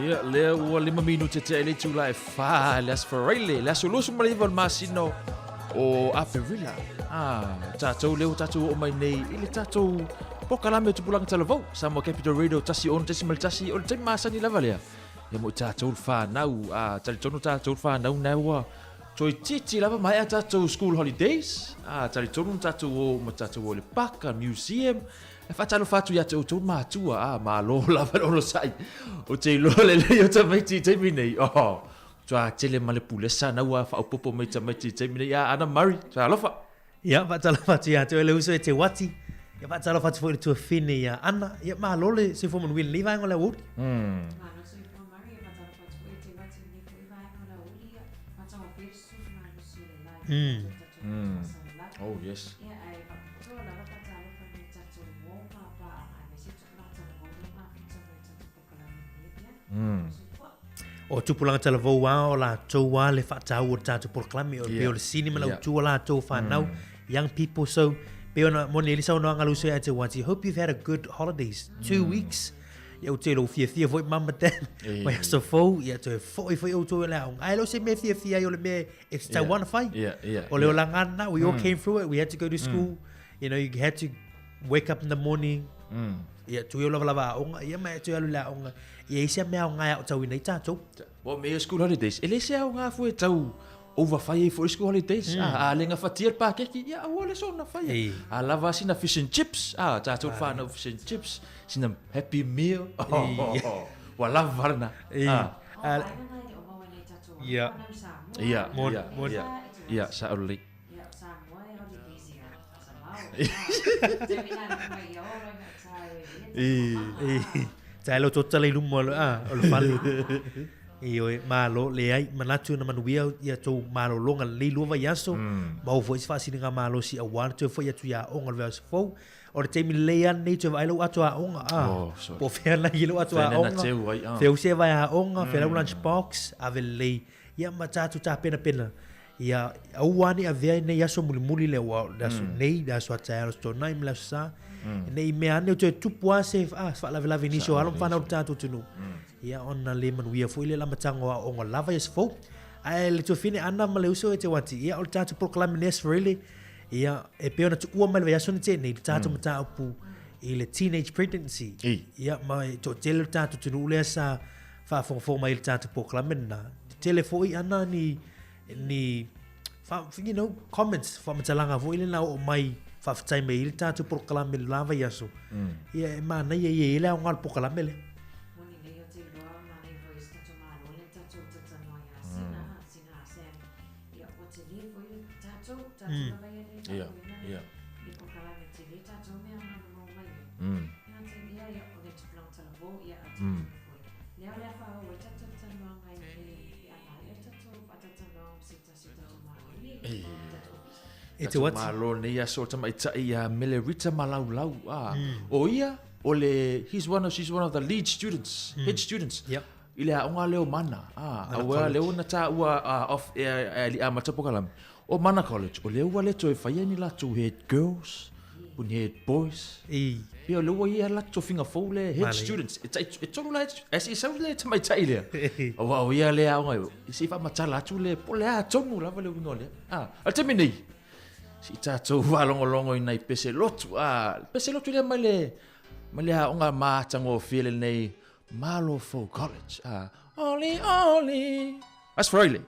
Ia, lea ua lima minute tea i le itula e fa i le Aso Faraile, le aso 29 o le masina o Aperila. Ah, tatou lea ua tatou oo mai nei i le tatou polokalame o Tupulaga Talavou, Samoa Capital Radio 106.1, o le taimi masani lava lea. Ia mo i tatou le whanau, a talitonu tatou le whanau na ua toeitiiti lava maea tatou school holidays, a talitonu na tatou o ma tatou o i le paka, museum, E faatalofa atu ia te outou matua, a, malo lava le onosai. Ou te iloa lelei o tamaiti i taimi nei. Oh, matua tele ma le pulesa na ua faaopoopo mai tamaiti i taimi nei. A, Ana Murray, talofa. Ia, faatalofa atu ia te oe le uso e Te Wati. Ia, faatalofa atu foi i le tuafine ia Ana. Ia, malo le soifua manuia i lenei vaega o le aoauli. Malo le soifua Murray, e faatalofa atu foi i Te Wati i lenei foi vaega o le aoauli. Ia, matagofie le susunu malosi o le la i le tatou mm. Oh, yes. Ia, ae faapitoa lava faatalofa i tatou uo ma paaga aemaise tupulaga talavou lea mafuta mai tatou polokalame nei. Ia, soifua. O tupulaga talavou a o latou a le faataua o le tatou polokalame o pei o le sini ma le autu o latou whanau young people so pei ona moni ai le saunoaga a le uso ia te Wati hope you've had a good holidays 2 weeks ia ou te lou fiafia foi mum and dad mai aso fou ia toe foi foi outou i le aoga ae le o se mea fiafia ai o le mea it's yeah. wana whai yeah. o le olaga lena we all came through it we had to go to school you know you had to wake up in the morning ia tui o lava lava aoga ia ma e toe alu i le aoga ia isi a mea aoga e aotauina ai tatou Mo me school holidays, e le se aoga foi e tau overfai ai foi school holidays. A, a le gafatia le pakeki, ia aua le soona faia. Ei. A lava sina fish and chips, a tatou whanau fish and chips, sina happy meal. Ei. Ua lava lena. Ei. A. A- Ia. Ia, Mon- ia, mon- ia, ia, sao lelei. Ei. Tae lo totala i luma o le, ah, o le fale. Ioe, malo, leai, manatu na manuia ia tou malologa lenei lua vaiaso, maua foi se faasiliga malosi aua le toe foi atu i aoga o le vaiaso fou. O le taimi lelei lava lenei toe vaai lau ato aoga, ah, Oh, sorry. po o fea la i lau ato Fea aoga, na teu ai, ah. fea use vai aoga, fea lau lunch box, ave lelei, ia ma tatou tapenapena. Ia aua ne i avea ai nei aso mulimuli lea aua o le aso nei, le aso a taeao, le aso Toonai ma le aso Sa. Ne i mea ane o toe tupu lava se faalavelave i nisi o alo ma fanau o le tatou atunuu. Ia ona le manuia foi lea i le amataga o aoaoga lava i aso fou. Ae le tuafine Ana ma le uso e te wati, ia o le tatou polokalame nei Aso Faraile, ia e pei ona tuua mai le vaiaso na tea nei le tatou mataupu i le teenage pregnancy. Ia ma e toatele o le tatou atunuu lea sa faafogafoga mai i le tatou polokalame lena. Tele foi Ana ni ni fa, you know, comments, faamatalaga foi lea na oo mai faafetai mai i le tatou polokalame i le la vaiaso. Ia e manaia ia e i ai le aoga o le polokalame lea. Moni nei o te iloa manaia foi i se tatou Malo lea tatou talatalanoa ia Sina, Sina a Sam. Ia ua tele foi le tatou, tatou lava ia le faafoeina le polokalame tele tatou mea na maua mai ai. Ia te ia ia o le tupulaga talavou ia a tatou foi. Lea o le a faaauau ai tatou talanoaga i le pe a maea le tatou faatalatalanoaga ma se tasi o tatou Malo nei, tatou ofisa. E te wati. Malo nei aso o tamaitai ia Mele Rita Malaulau. Ah, O ia, o le, he's one of, she's one of the lead students, head students. Yep. I le aoga lea o Mana. Ah, aua lea ua na taua off air e li amata polokalame. O Mana College, o lea ua le toe faia ni latou head girls, po ni head boys. I. Pei o lea ua i ai latou tofiga fou lea, head students. E tai, e tolu la head, ae se i sau le tamaitai lea. Aua o ia lea aoga, se i faamatala atu le, po o le a tonu lava le uiga o lea. Ah, o le taimi nei, se i tatou faalogologo i nai pese lotu. Ah, pese lotu lea mai le, mai le aoga matagofie lenei Malofou College. Ah, oli, oli. Aso Faraile.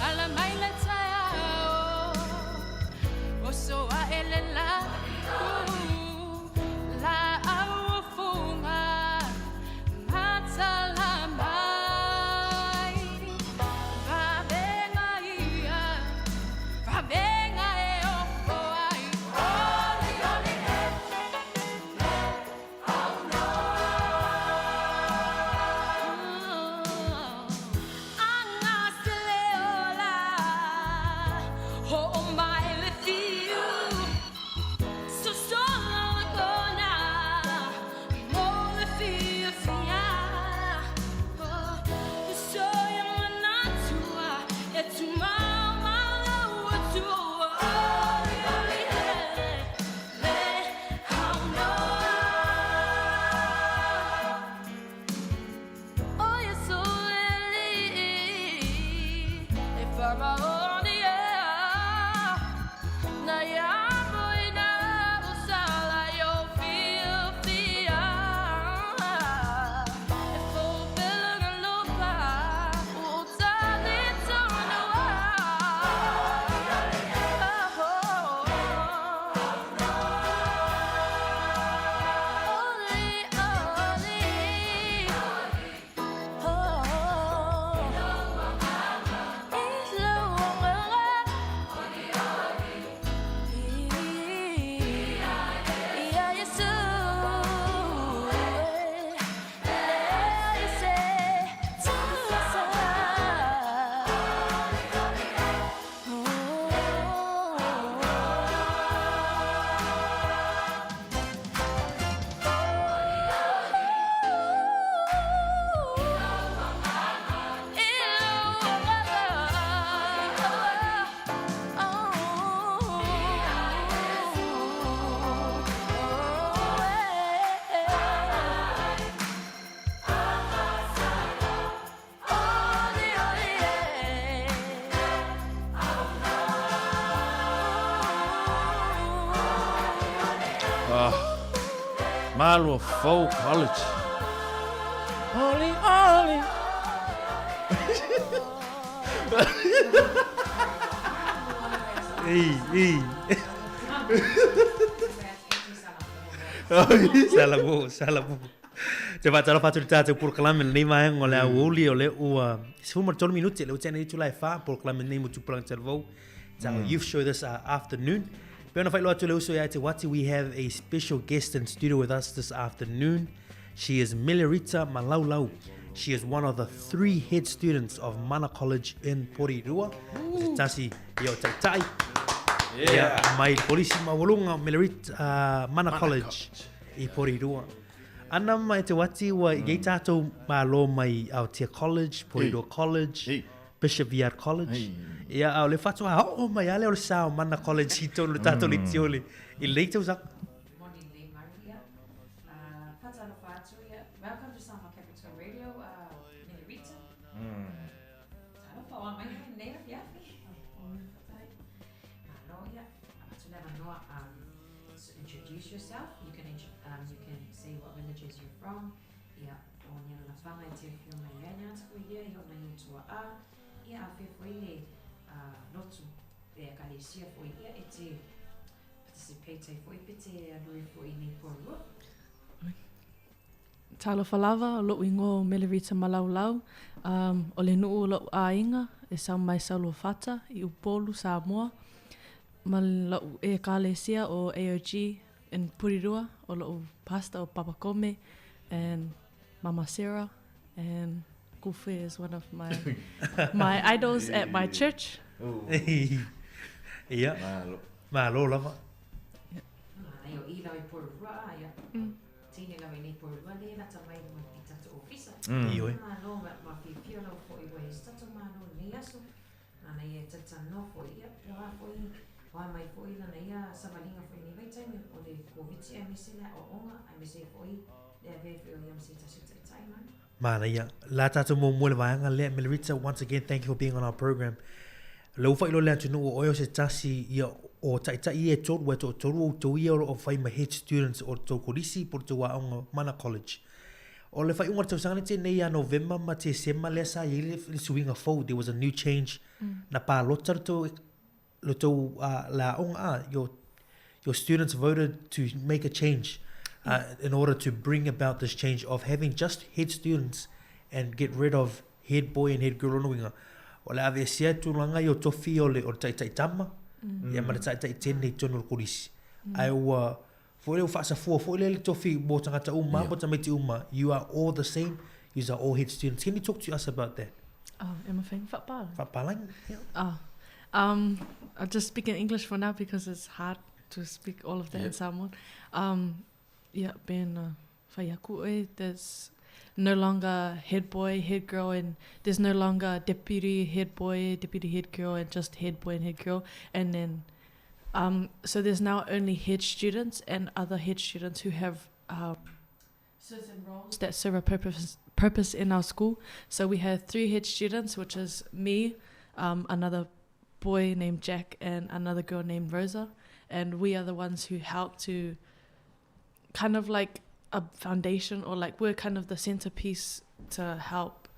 Ala mai le taeao, oso ae le la, laau o fuga, matala mai. Vavenga ia, vavenga e oko ai, oli oli e. Maluafou College. Oli, oli. Ei, ei. Salamu, salamu. Te faatalofa atu i le tatou polokalame lenei vaega o le aoauli o lea ua 13 minute lea ua tea nei itula e 4 polokalame lenei mo Tupulaga Talavou. It's our youth show this afternoon. Pe ona faailoa atu le uso ia te Wati, we have a special guest in studio with us this afternoon. She is Melerita Malaulau. She is one of the three head students of Mana College in Porirua. O se tasi ia o taitai. Yeah. Ia, mai polisi maualuga Melerita, Mana, Mana College, College i Porirua. Ana mai te wati ua mm. i tātou malo mai Aotea College, Porirua hey. College, hey. Bishop Viard College. Hey. Ia, a o le whatua o mai ale o le sao Mana College i tōnu tātou le tiole. I lei tausaga. Moni lei Maria. Whatalofa atu ia. Welcome to Samoa Capital Radio, Melerita. Talofa oa mai hai nei afiafi. Malo ia. Avatu le avanoa so introduce yourself. You can um, you can say what villages you're from. Ia, o ni ana whangai te whio mai ia ni atu ia i ona i tua a. Ia a whia foi le lotu e ekalesia foi ia e te participate ai foi pe te alu ifo i nei Porirua. Talofa lava, o loʻu ingoa o Melerita Malaulau. Um, o le nuʻu o loʻu ʻāiga e sau mai Sauluafata i Upolu, Samoa. Ma loʻu ʻekalesia o AOG in Porirua, o loʻu pastor o Papa Kome and Mama Sarah and Kufe is one of my my idols at my church. Ia. Malo. Malo lava. Nei o i lau i Porirua, ia. Tine lau i nei Porirua, le lata mai mo i tatou ofisa. Ioe. Malo, ma whiwhia lau foi ua he tatou malo nei aso. Nana ia e tatano foi ia, o a foi, o a mai foi lana ia savalinga foi nei vaitaimi o le Koviti aemaise le aoaoga aemaise foi le avea foi o ia ma se tasi o taitai mai. Manaia. La tatou muamua le vaega lea. Melerita, once again, thank you for being on our program. Le ua faailoa le atunuu o oe o se tasi ia o taitai ia e tolu, e toatolu o outou ia o lo o fai ma head students o le tou kolisi po o le tou aoga Mana College. O le faaiuga o le tausaga nei tenei ia Novema ma Tesema lea sa i ai le, le suiga fou, there was a new change, na palota le tou, le tou le aoga, your, your students voted to make a change in order to bring about this change of having just head students and get rid of head boy and head girl lona uiga, o le aveesea tulaga ia o tofi o le, o le taitai tama, ia ma le taitai tene i totonu o le kolisi. Ae ua, Foi lea ua faasafua foi lea le tofi mo tagata uma, yeah. mo tamaiti uma. You are all the same. You are all head students. Can you talk to us about that? Oh, e mawhai whapālangi. Whapālangi, yeah. Oh. I'll just speak in English for now because it's hard to speak all of that in Samoan. Yeah, being a whaiaku oe, there's no longer head boy, head girl, and there's no longer deputy head boy, deputy head girl, and just head boy and head girl. And then, so there's now only head students and other head students who have certain roles that serve a purpose purpose in our school. So we have three head students, which is me, another boy named Jack, and another girl named Rosa. And we are the ones who help to kind of like a foundation, or like we're kind of the centerpiece to help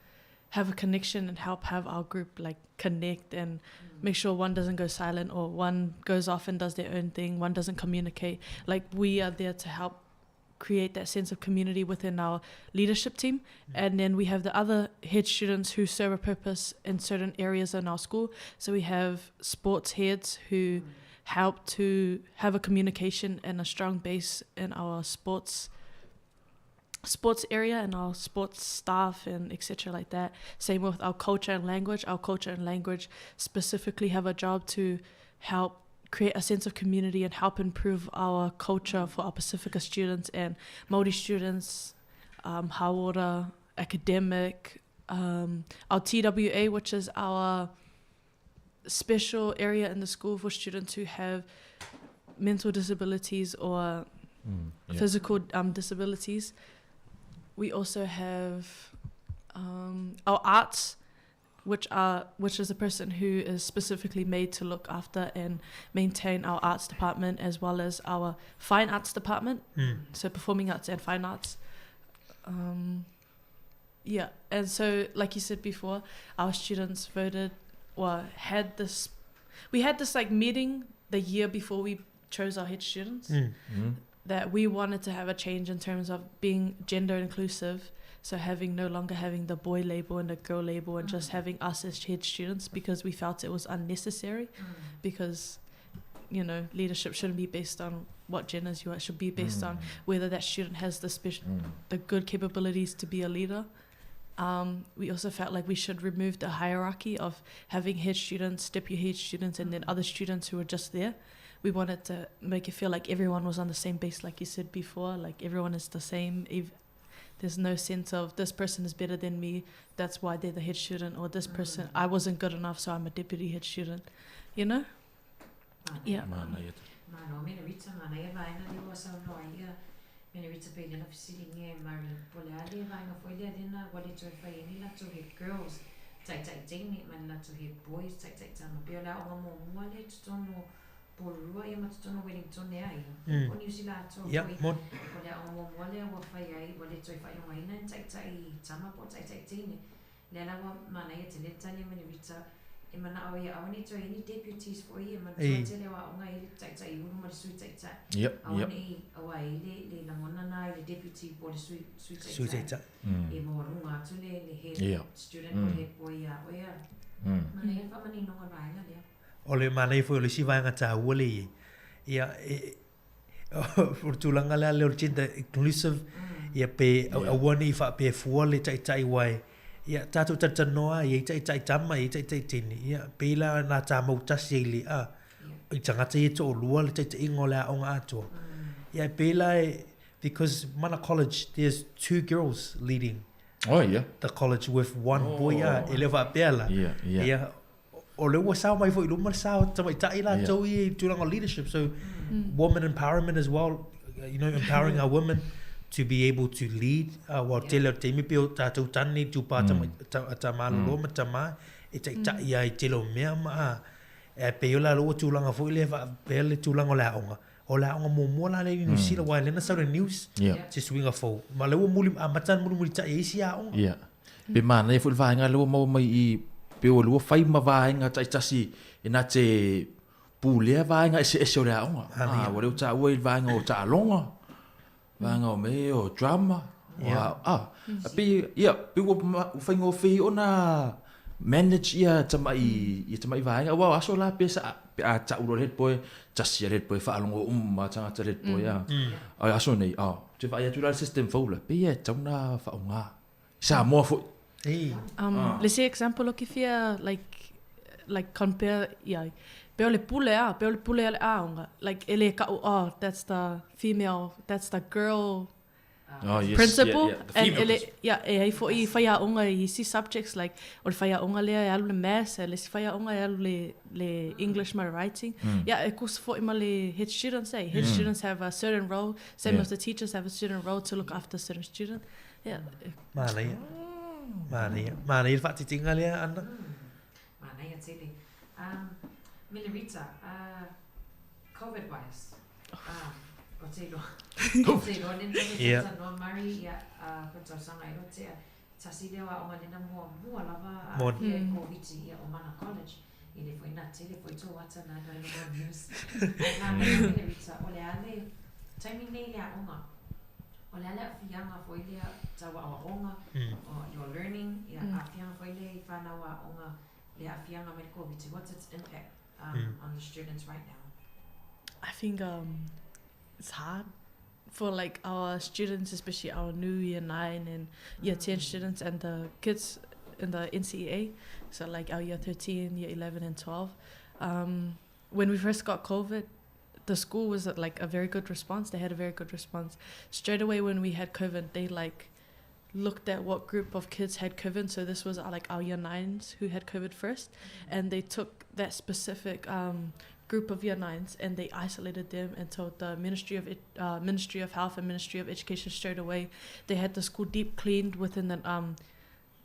have a connection and help have our group like connect and make sure one doesn't go silent or one goes off and does their own thing, one doesn't communicate. Like we are there to help create that sense of community within our leadership team. And then we have the other head students who serve a purpose in certain areas in our school. So we have sports heads who help to have a communication and a strong base in our sports area and our sports staff and etc. like that. Same with our culture and language. Our culture and language specifically have a job to help create a sense of community and help improve our culture for our Pacifica students and Māori students, hauora, academic, our TWA, which is our special area in the school for students who have mental disabilities or physical disabilities. We also have our arts. which are which is a person who is specifically made to look after and maintain our arts department as well as our fine arts department. Mm. So performing arts and fine arts. Yeah, and so like you said before, our students voted or had this we had this like meeting the year before we chose our head students Mm. that we wanted to have a change in terms of being gender inclusive. So having no longer having the boy label and the girl label and just having us as head students because we felt it was unnecessary because, you know, leadership shouldn't be based on what genders you are. It should be based on whether that student has the special, the good capabilities to be a leader. We also felt like we should remove the hierarchy of having head students, deputy head students, and then other students who are just there. We wanted to make it feel like everyone was on the same base, like you said before, like everyone is the same. If there's no sense of this person is better than me, that's why they're the head student, or this person, I wasn't good enough, so I'm a deputy head student, you know? Yeah. Manaia. Malo, mena rita manaia vaega lea ua saunoa ai ia mena rita pei lena fesiligia e Mari po o le a le vaega foi lea lena ua le toe fai ai ni latou head girls taitai teine ma ni latou head boys taitai tama pei o le aoga muamua lea i totonu o Porirua ia ma totonu o Wellingtone ai po o Niu Sila atoa Ia, foi moni. o le aoga muamua lea ua fai ai ua le toe faaigoaina ni taitai tama po o taitai teine Lea la ua manaia tele le tali a Manerita e manao ai aua ne i toe i ai ni deputies foi ia manatua tele o aoga e i ai le taitai ulu ma le sui taitai. Aua ne i aua e i le le lagona na i le deputy po o le sui sui Sui taitai taitai. e maualuga atu le le head student po o le head boy ia oe a. Manaia le faamaninoga o le vaega lea. O le manaia foi o le isi vaega taua lea i ai, ia e o le tulaga lea o le gender inclusive, ia pe aua ne i faapea fua le taitai aua e, ia tatou talatalanoa e i ai taitai tama, e i ai taitai teine, ia pei la na ta mau tasi ai le a, i tagata ia e toalua le taitaiga o le aoga atoa. Ia e pei la e, because Mana College there's two girls leading Oh yeah. the college with one boy a, e le o faapea la. Yeah, yeah. Ia, o lea ua sao mai foi i luma le sa o tamaitai latou ia i tulaga o leadership. So, women empowerment as well, you know, empowering our women to be able to lead. Aua o le tele o le taimi pei o tatou tane itupa tamalolo ma tama e taitai ai i tele o mea ma a. E pei o la ua tulaga foi lea faapea le tulaga o le aoga. O le aoga muamua la lea i Niu Sila aua lea na sau le news se suiga fou. Ma lea ua muli amata ona mulimulitai e isi aoga. Ia. Pe manaia foi le vaega lea ua maua mai i pei ua lua fai ma vaega taitasi e na te pulea vaega eseese o le aoga. Ah, ua lea ua taua i le vaega o taaloga, vaega o mea o drama, o a, a pei, ia, pei ua faigofie ona manage ia tamai, ia tamai vaega. Aua o aso la pe sa, pe a tau loa le head boy, tasi a le head boy faalogo uma tagata le head boy a. A o aso nei, oh, ou te vaai atu la i le system fou la, pei e tatau ona faaaoga. Samoa foi. Ei. Um, Le isi example o ke fia like, like compare iai, pei o le pule a, pei o le pule a le aoga, like e le ka'u, oh, that's the female, that's the girl Oh, yes. principal. Yeah, yeah. The And female e le, principal. yeah, e ai foi i faiaoga i isi subjects, like o le faiaoga lea e alu le maths, e le isi faiaoga e alu le, le English ma le writing. Yeah, e kusa foi ma le head students, eh? Head students have a certain role, same as the teachers have a certain role to look after a certain student. Yeah, e Manaia. Manaia. Manaia le faatitiga lea, Anna. Manaia tele. Milerita, Covid wise, o te iloa, o te iloa lena taimi Yeah. talanoa Murray, ia, ko tausaga e lotea, tasi lea o aoga lena muamua lava a Moni. aafia i Koviti, ia, o Mana College, e le foi na tele foi tou ata na alu ai luga o news. Ae manaia Milerita, o le a le taimi nei i le aoga, o le a le aafiaga foi lea tau aoaoga, o your learning, ia, aafiaga foi lea i fanau aoga, le aafiaga mai le Koviti, what's its impact on the students right now? I think it's hard for like our students, especially our new year 9 and year 10 students and the kids in the NCEA, so like our year 13, year 11 and 12. When we first got COVID, the school was like a very good response. They had a very good response. Straight away when we had COVID, they like looked at what group of kids had COVID. So this was like our year 9s who had COVID first, and they took that specific group of year 9s and they isolated them and told the Ministry of Ministry of Health and Ministry of Education straight away. They had the school deep cleaned within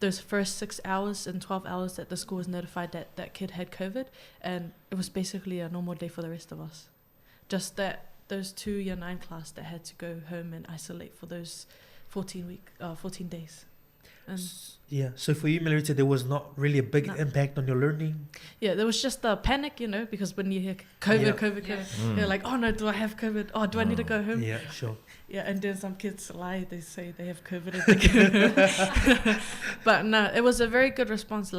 those first 6 hours and 12 hours that the school was notified that that kid had COVID, and it was basically a normal day for the rest of us. Just that those 2 year 9 class that had to go home and isolate for those 14 week 14 days. And Yeah. So for you, Melrita, there was not really a big No. impact on your learning? Yeah, there was just the panic, you know, because when you hear COVID, COVID, Yeah. COVID, you're like, oh no, do I have COVID? Oh, do I need to go home? Yeah, sure. Yeah, and then some kids lie, they say they have COVID and they go home. But no, it was a very good response.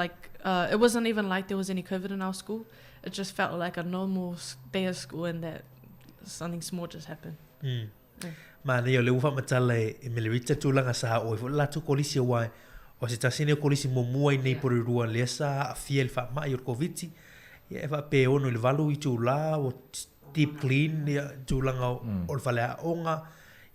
It wasn't even like there was any COVID in our school. It just felt like a normal day of school and that something small just happened. Yeah. Manaia o le ua faamatala e e Melrita tulaga sa oo ai foi le latou kolisi auā o se tasi lenei o kolisi muamua i nei Porirua lea sa aafia i le faamai o le Koviti. Ia e faapea e 6 i le 8 itulā ua deep clean ia tulaga o le faleaoga.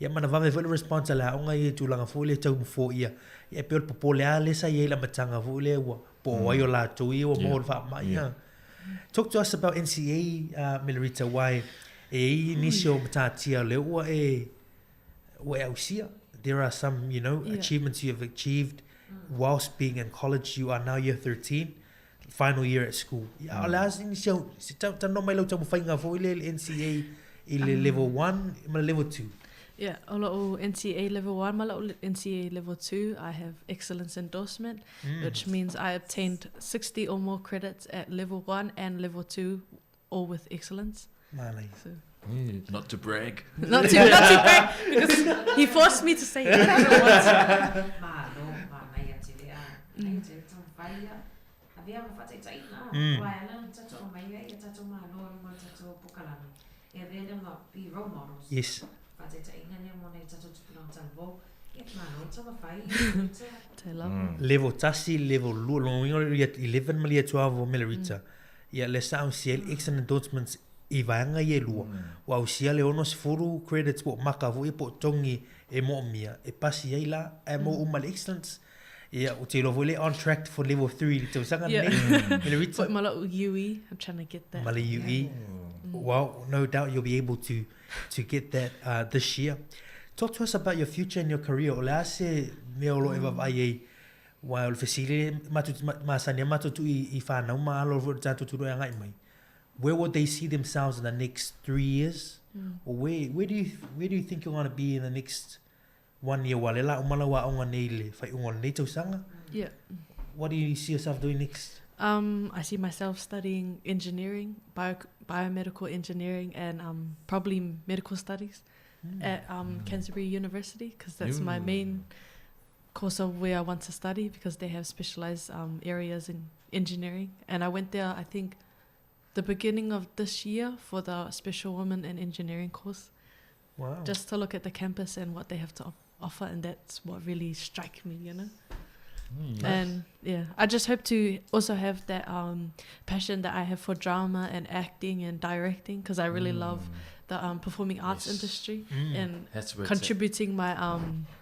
Ia ma na vave foi le response a le aoga ia i tulaga foi lea e tau foia. Ia e pei o le popole lava lea sa i ai i le amataga foi lea ua po o ai o latou ia ua maua le faamai. Talk to us about NCA, Melrita, why e i ai nisi o matatia o lea ua e, ua e ausia. There are some, you know, achievements you have achieved whilst being in college. You are now year 13, final year at school. Ia, o le a se nisi au, se tau, talanoa mai lau taumafaiga foi lea i le NCA i le level 1 ma le level 2. Yeah, o lou NCA level 1 ma lou NCA level 2, I have excellence endorsement, which means I obtained 60 or more credits at level 1 and level 2, all with excellence. Manaia. So. Not to brag. Not to brag, because he forced me to say it. I don't want to. Malo, manaia tele a. Manaia tele taumafai ia. Avea ma faataitaiga. Aua e ala ona tatou aumai ai ia tatou malo i luma o le tatou pokalame. E avea lea ma be role models. Yes. Faataitaiga lea mo nai tatou tupulaga talavou. Ia, malo taumafai ia. Te lava. Level tasi, level lua, lona uiga o le year 11 ma le year 12 o Melrita. Ia, lea sa ausia ai le excellent endorsements i vaega ia e lua. Ua ausia le 60 credits po o maka foi ia po o togi e moomia e pasi ai la, ae maua uma le excellence. Ia, ou te iloa foi lea on track for level 3 i le tausaga lenei, Melrita. Foi ma lou UE, I'm trying to get that. Ma le UE. Well, no doubt you'll be able to to get that this year. Talk to us about your future and your career. O le a se mea o lo o e vaavaai ai Aua o le fesili e matou te masani ai matou tuu i whanau ma alo foi o le tatou tūru e agai mai. Where would they see themselves in the next 3 years? Or where do you, where do you think you're gonna be in the next 1 year? Aua o lea o le a uma lau aoga nei i le faaiuga o lenei tausaga. Yeah. What do you see yourself doing next? I see myself studying engineering, biomedical engineering and probably medical studies at Canterbury University, because that's my main course of where I want to study, because they have specialized areas in engineering. And I went there, I think, the beginning of this year for the Special Women in Engineering course. Wow. Just to look at the campus and what they have to offer, and that's what really struck me, you know? Nice. And yeah, I just hope to also have that passion that I have for drama and acting and directing, because I really love the performing arts industry and That's where it's at. contributing my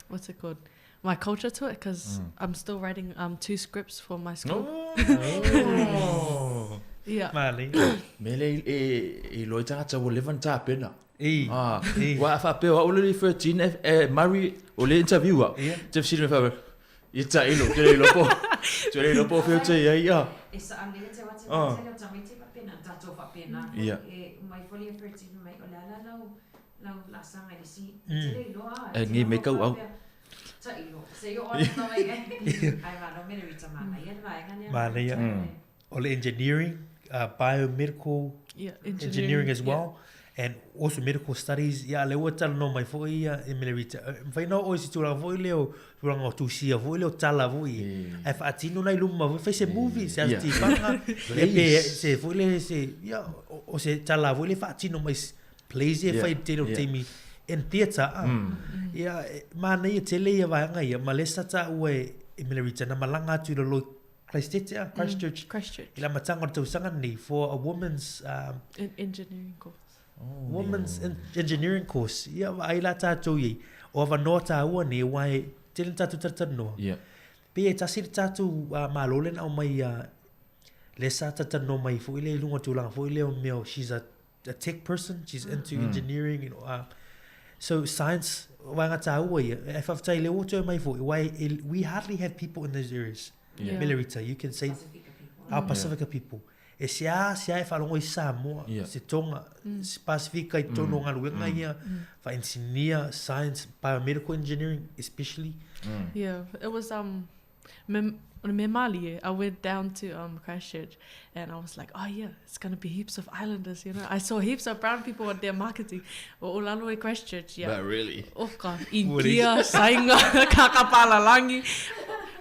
what's it called? My culture to it, because I'm still writing 2 scripts for my school. Oh. Yeah. Mali. Mele e e loi tagata ua leva ona tapena. E. Ah, E. ua faapea o au le 13 e Murray o le interview au. Ia. Te fesili mai faapea, ia tailo, te le iloa po, te le iloa po o fea o te i ai, ia. E saʻa lelei te wate Ah. tele o tamaiti faapena, tatou faapena foi. Ia. E umai foi le 13 mai, o le a la lau, lau laasaga i le isi, te le iloa, E ngi me kau au. Tailo, se i oo atu lava i ai. Ae malo me le rita manaia le vaega lea. Manaia. O le engineering, biomedical Yeah, engineering engineering, as well. And also medical studies. Ia, lea ua talanoa mai foi ia Emily Rita. Mafai ona oo i se tulaga foi lea o tulaga o tusia foi lea o tala foi. Ae faatino nai luma foi, fai se movie, se aso tipaga. Ia pe se foi lea se, ia, o se tala foi lea faatino mai plays ia e fai i le tele o taimi in theatre. Ia, manaia tele ia vaega ia, ma lea sa taua e Emily Rita na malaga atu i lalo i Christchurch, Christchurch. Christchurch. I le amataga o le tausaga lenei for a women's engineering course. Women's engineering course. Ia vaai la tatou i ai. O avanoa taua nei aua e tele na tatou talatalanoa. Yeah. Pei e tasi le tatou malo lea na aumai lea sa talatalanoa mai foi lea i luga o tulaga foi lea o mea o she's a tech person, she's into engineering and So science, waenga tāua ia, e whawhetai le ua toe mai foi, wai e, we hardly have people in those areas. Yeah. Melerita, you can say Pasifika people. our Pasifika people. E se a, se a e whalongo i Samoa, Yeah. se Tonga, se Pasifika i tonu o ngā luenga ia, wha-engineer, science, biomedical engineering especially. Yeah, it was me, me malie. I went down to Christchurch and I was like, oh yeah, it's gonna be heaps of islanders, you know. I saw heaps of brown people on their marketing. O lalo i Christchurch, yeah. But really? Oh God, India, Sainga, Kakapalalangi.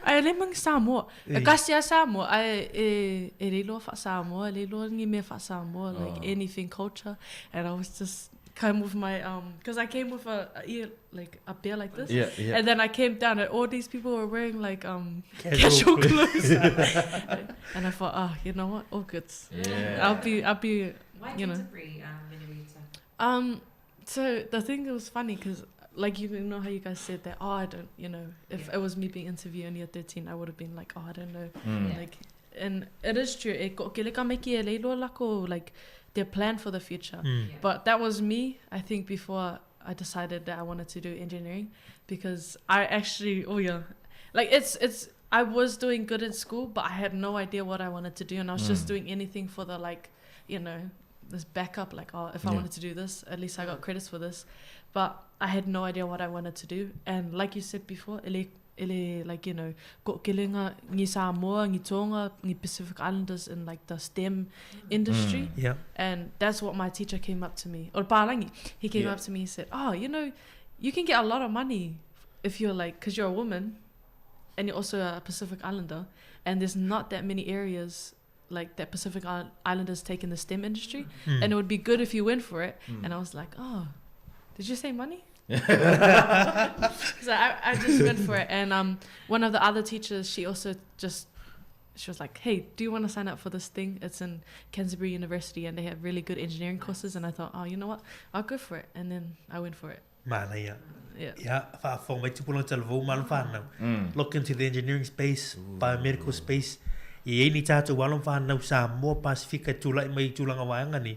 Ai le mang Samoa. E kasi a Samoa, ai e e reiloa wha Samoa, reiloa ngi me wha Samoa, like anything culture. And I was just came with my because I came with a ear like a bear like this. Yeah, yeah. And then I came down and all these people were wearing like Casual casual clothes. And I thought, oh, you know what? All good. Yeah. I'll be Why you know. Canterbury, Melerita? So the thing that was funny because like you know how you guys said that, oh, I don't, you know, if Yeah. it was me being interviewed in year 13, I would have been like, oh, I don't know. Yeah. Like, and it is true. E ko kele ka meki e leiloa lako, like their plan for the future. Yeah. But that was me, I think, before I decided that I wanted to do engineering, because I actually, oh yeah, like it's, I was doing good in school, but I had no idea what I wanted to do. And I was just doing anything for the, like, you know, this backup, like, oh, if I Yeah. wanted to do this, at least I got credits for this. But I had no idea what I wanted to do. And like you said before, ele, ele, like, you know, ko kelenga ngi Samoa, ngi Tonga, ngi Pacific Islanders in like the STEM industry. Yeah. And that's what my teacher came up to me. Or Palangi, he came Yeah. up to me and said, oh, you know, you can get a lot of money if you're like, because you're a woman and you're also a Pacific Islander, and there's not that many areas like that Pacific Islanders take in the STEM industry, and it would be good if you went for it. And I was like, oh, did you say money? So I just went for it. And one of the other teachers, she also just, she was like, hey, do you want to sign up for this thing? It's in Canterbury University and they have really good engineering courses. And I thought, oh, you know what? I'll go for it. And then I went for it. Mana ia. Yeah. Ia, whaafong mai tupuna talavou malo whanau. Look into the engineering space, biomedical space. I e ni tātou walo whanau Samoa, Pasifika, tūlai mai tūlanga waenga ni.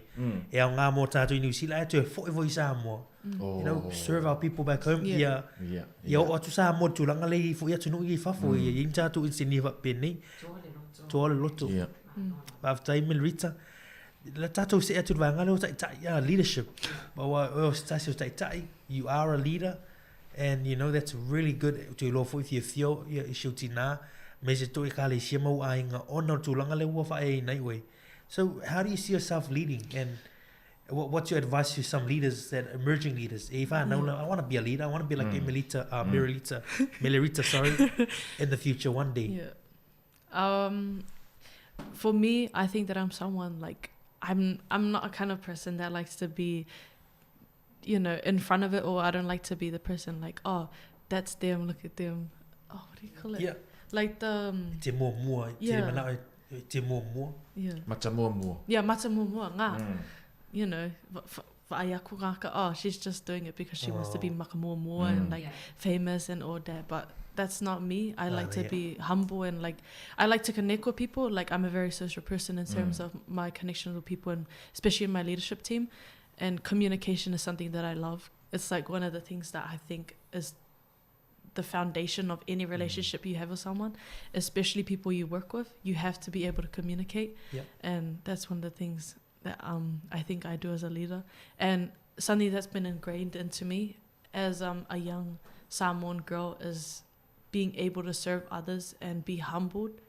E au ngā mō tātou i New Zealand, atu e fo'i foi Samoa. You know, serve our people back home. Yeah. Ia, Yeah. ia o atu Samoa tūlanga lei fo'i atu nui i whafo. Ia i tātou i sini whapene. Toa le loto. Toa le loto. Yeah. Whafetai Melerita. Le tātou se atu waenga leo ta'itai, yeah, leadership. Wa o tasi o ta'itai, you are a leader. And you know, that's really good. Te loa foi fia fio, ia i siu tina, me se toi ka le sia mau ainga, ona o tūlanga le ua whae i nei wei. So how do you see yourself leading? And what's your advice to some leaders, that emerging leaders? If I know, I want to be a leader, I want to be like Emelita, Melerita, Melerita, sorry, in the future one day. Yeah. For me, I think that I'm someone like, I'm not a kind of person that likes to be, you know, in front of it, or I don't like to be the person like, oh, that's them, look at them. Oh, what do you call it? Yeah. Like the... Te mua mua, te Yeah. mana, te mua mua. Yeah. Mata mua mua. Yeah, mata mua mua, ngā. You know, oh, she's just doing it because she wants to be maka mua mua and like famous and all that, but that's not me. I like to be humble and like, I like to connect with people. Like I'm a very social person in terms of my connections with people, and especially in my leadership team. And communication is something that I love. It's like one of the things that I think is the foundation of any relationship you have with someone, especially people you work with. You have to be able to communicate. Yep. And that's one of the things that I think I do as a leader. And something that's been ingrained into me as a young Samoan girl is being able to serve others and be humbled.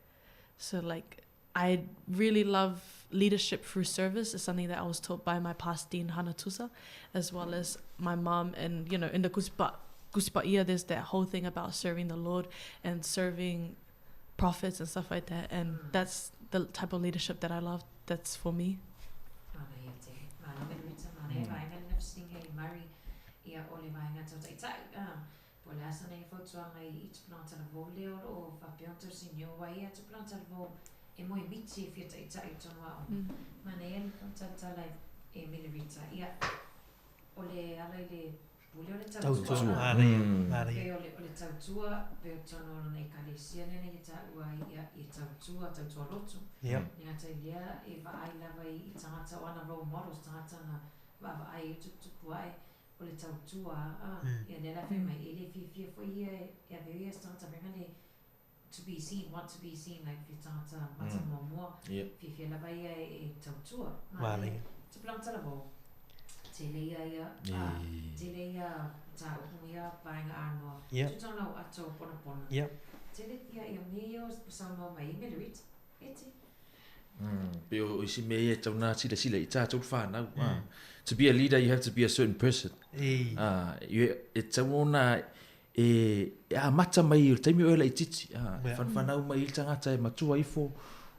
So like, I really love leadership through service. It's something that I was taught by my past dean, Hana Tusa, as well as my mom. And, you know, in the Kusipa Ia, there's that whole thing about serving the Lord and serving prophets and stuff like that. And that's the type of leadership that I love. That's for me. E moi miti e whia ta'itai tono ao. Mana e anu tala e Melerita. Ia, o le ala i le pule o le tautua. Pe o le tautua, pe o tono ona e kalesia nene i tāua ia i tautua, tautua loto. Ni ngā tai lea e vaai lava i tangata o ana role models, tangata na vaavaai i tuputupu ai. o le tautua a, ia lea la e fai mai, e le fiafia foi ia e ave ia se tagata vaega le to be seen, want to be seen, like se tagata mata muamua, fiafia lava ia e tautua. Manaia. Tupulaga talavou, tele ia ia, tele ia mataupu ma ia vaega anoa, tuta ona o ato ponapona. Tele ia ia mea ia o saunoa mai ai Melerita, e te. Pei o isi mea ia e tau na silasila i tātou le whānau. To be a leader, you have to be a certain person. E tau ona e, e amata mai i le taimi o e laitiiti. Yeah. Whanwhanau mai i le tangata e matua ifo,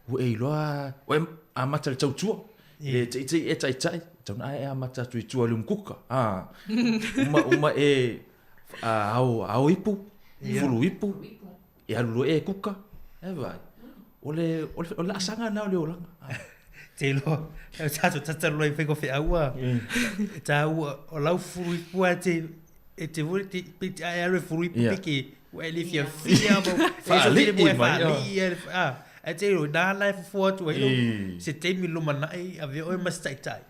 ua e iloa, ua e amata le tautua. E te ite e taitai, tau na e amata atu i tua le umkuka. Uma, uma e ao, ao ipu, fulu ipu, E alu loa e kuka, e vai. O le, o le, o le laasaga lena o le olaga. Te iloa, e tātou tatalo ai whaiko wheaua, e tāua, o lau furu ipu a te, e te vore, te, pe te ae alu e furu ipu peke, ua e le fia fia mo, e mo e whaalii, a, e te iloa, nā la e fofo atu ai, se taimi lumanai, a vea oe ma se taitai.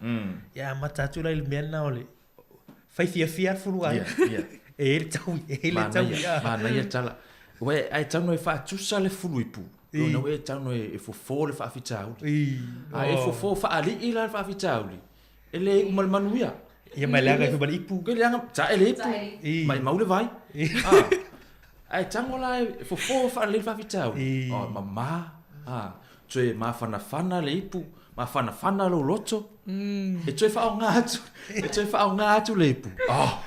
Ia, mata atu lai le mea na o le, Whai fiafia furu ai. Yeah, yeah. E ele tau, e ele tau. Manaia, manaia tala. Ua e, ai tau no e whaatusa le fulu ipu. I. Ona ua e tau no e, e fofo le whaafitauli. I. A e fofo whaalii la le whaafitauli. E le uma le manuia. Ia mai leaga i le ipu. Ke leaga, ta ele ipu. I. Mai mau le vai. I. Ah. Ai tango la e fofo whaalii le whaafitauli. I. Oh, mama. Ah. Toe mafanafana le ipu, mafanafana lou loto, e toe faaaoga atu, e toe faaaoga atu le ipu. Oh,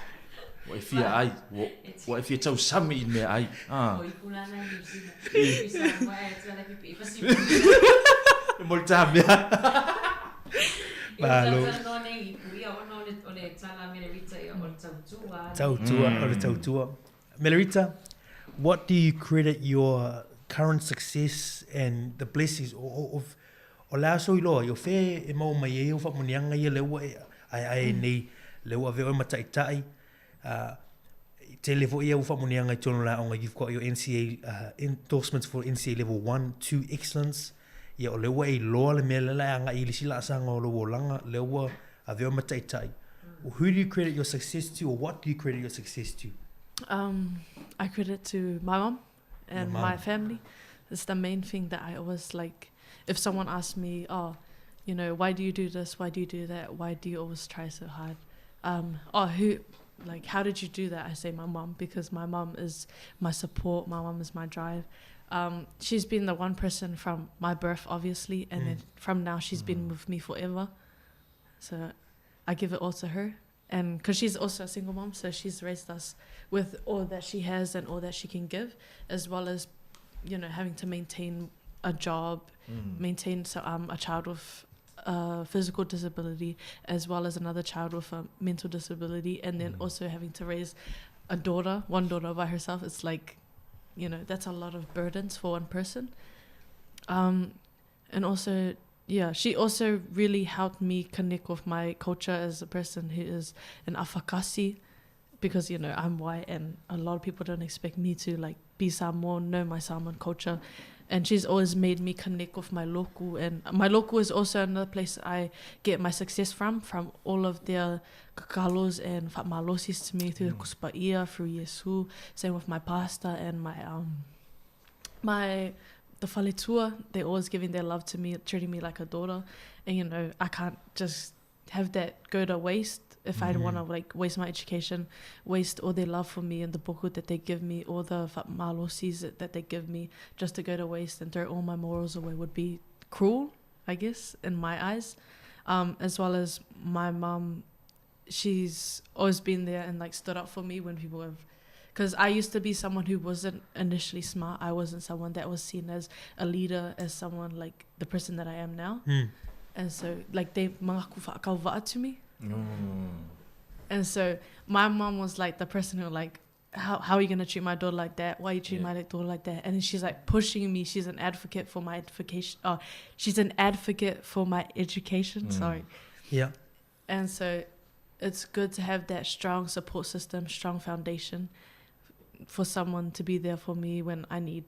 ua e fia ai, ua, ua e fia tausami i le meaai. Ah. O ipu la na i New Zealand. I Samoa e atu ala pipi pa sipu. E mo le tāmea. Malo. Ia tala nei ipu ia ona o le o le tala Melerita ia o le tautua. Tautua, o le tautua. Melerita, what do you credit your current success and the blessings of o le a sou iloa i o fea e maua mai ai au faamanuiaga ia lea ua e aeae nei, lea ua avea oe ma taitai, tele foi au faamanuiaga i totonu o le aoga, you've got your NCA endorsements for NCA level 1, 2 excellence, ia o lea ua e iloa le mea lea o le a agai i le isi laasaga o lou olaga, lea ua avea oe ma taitai. Who do you credit your success to or what do you credit your success to? Um, I credit to my mom and mom. my family. It's the main thing that I always like. If someone asks me, oh, you know, why do you do this? Why do you do that? Why do you always try so hard? Um, oh, who, like, how did you do that? I say my mom, because my mom is my support. My mom is my drive. Um, she's been the one person from my birth, obviously, and then from now she's been with me forever. So I give it all to her. And because she's also a single mom, so she's raised us with all that she has and all that she can give, as well as, you know, having to maintain a job, maintain so, a child with a physical disability, as well as another child with a mental disability, and then also having to raise a daughter, one daughter by herself. It's like, you know, that's a lot of burdens for one person. And also, yeah, she also really helped me connect with my culture as a person who is an Afakasi, because, you know, I'm white and a lot of people don't expect me to, like, be Samoan, know my Samoan culture. And she's always made me connect with my loku. And my loku is also another place I get my success from, from all of their kakalos and whaamalosis to me through the kuspaia, through Yesu. Same with my pastor and my, my the faletua. They're always giving their love to me, treating me like a daughter. And, you know, I can't just have that go to waste if I want to, like, waste my education, waste all their love for me and the boku that they give me, all the whaamalosis that they give me, just to go to waste and throw all my morals away would be cruel, I guess, in my eyes. As well as my mum, she's always been there and, like, stood up for me when people have... Because I used to be someone who wasn't initially smart. I wasn't someone that was seen as a leader, as someone like the person that I am now. And so, like, they mangaku whaakauva'a to me. And so my mom was like the person who, like, how are you going to treat my daughter like that? Why are you treating my daughter like that? And then she's like pushing me. She's an advocate for my education. Oh, she's an advocate for my education. Sorry. And so it's good to have that strong support system, strong foundation for someone to be there for me when I need